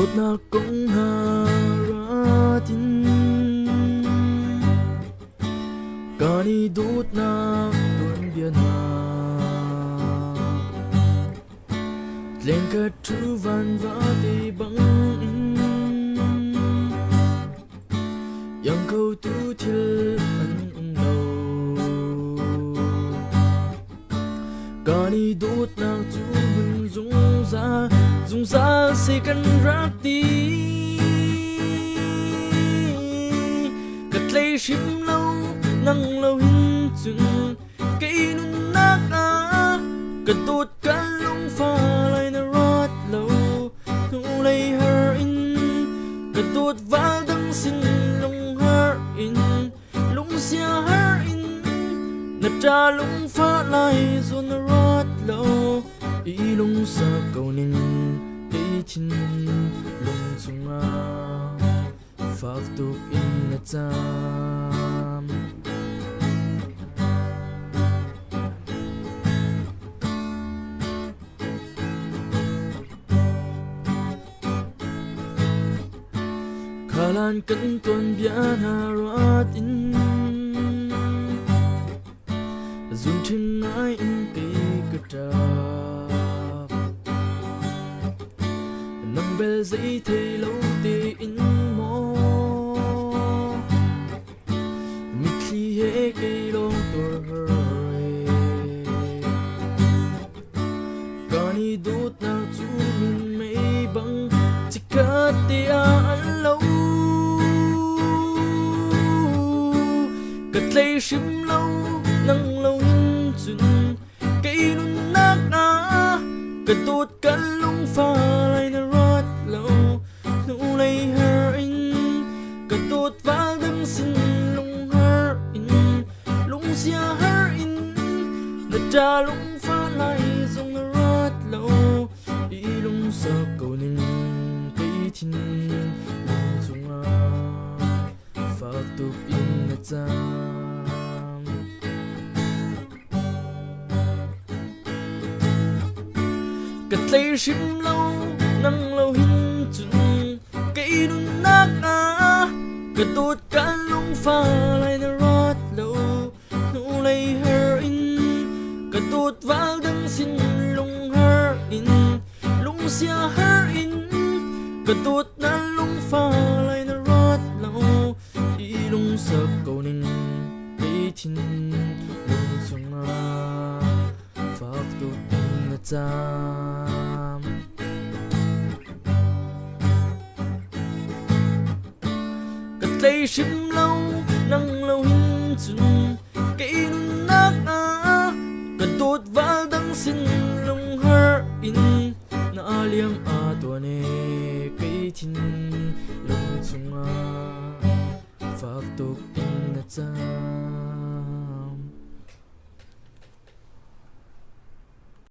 Dawtnak kong hna ruat in kan i dawtnak tuanbia hna tlengkhat ṭhu vanva te bang in iang khotu thil an um lo. Kan i dawtnak cu hmun zungzal, zungzal se kan rak ti. Ka tlei hrim lo, nang lo hin cun kei nunnak ah ka dawt ka lungfa lai na ruat lo. Hnulei har in ka dawt val dang sin lunghar in lungsia har in na ṭa lungfah lai zawn na ruat lo. I lungsak ko ning kei thin lung chungah fak tuk in na caam. Khalan kan tuanbia hna ruat in zunṭhin ngai in kei ka ṭap. Nang bel zei thei lo tein maw mitthli he kei lawng tuar Kan i dawtnak cu minmei bang chikkhat te ah an lo. Ka tlei hrim lo, nang lo in cun kei nunnak ah ka dawt ka lungfa lai na ruat lo. Hnulei har in ka dawt val dang sin lunghar in lungsia har in na ṭa lungfa lai zong na ruat lo. I lungsak ko ning kei thin lung chungah fak tuk in na cam. Ka tlei hrim lo, nang lo hin cun kei nunnak ah ka dawt ka lungfa lai na ruat lo. Hnulei har in ka dawt val dang sin lunghar in lungsia har in ka dawt na lungfa lai na ruat lo. I lungsak ko ning kei thin lung chungah fak tuk in na caam. Ka tlei hrim lo, nang lo hin cun kei nunnak ah ka dawt val dang sin lunghar in na liam a tuan e kei thin lung chungah fak tuk in na cam.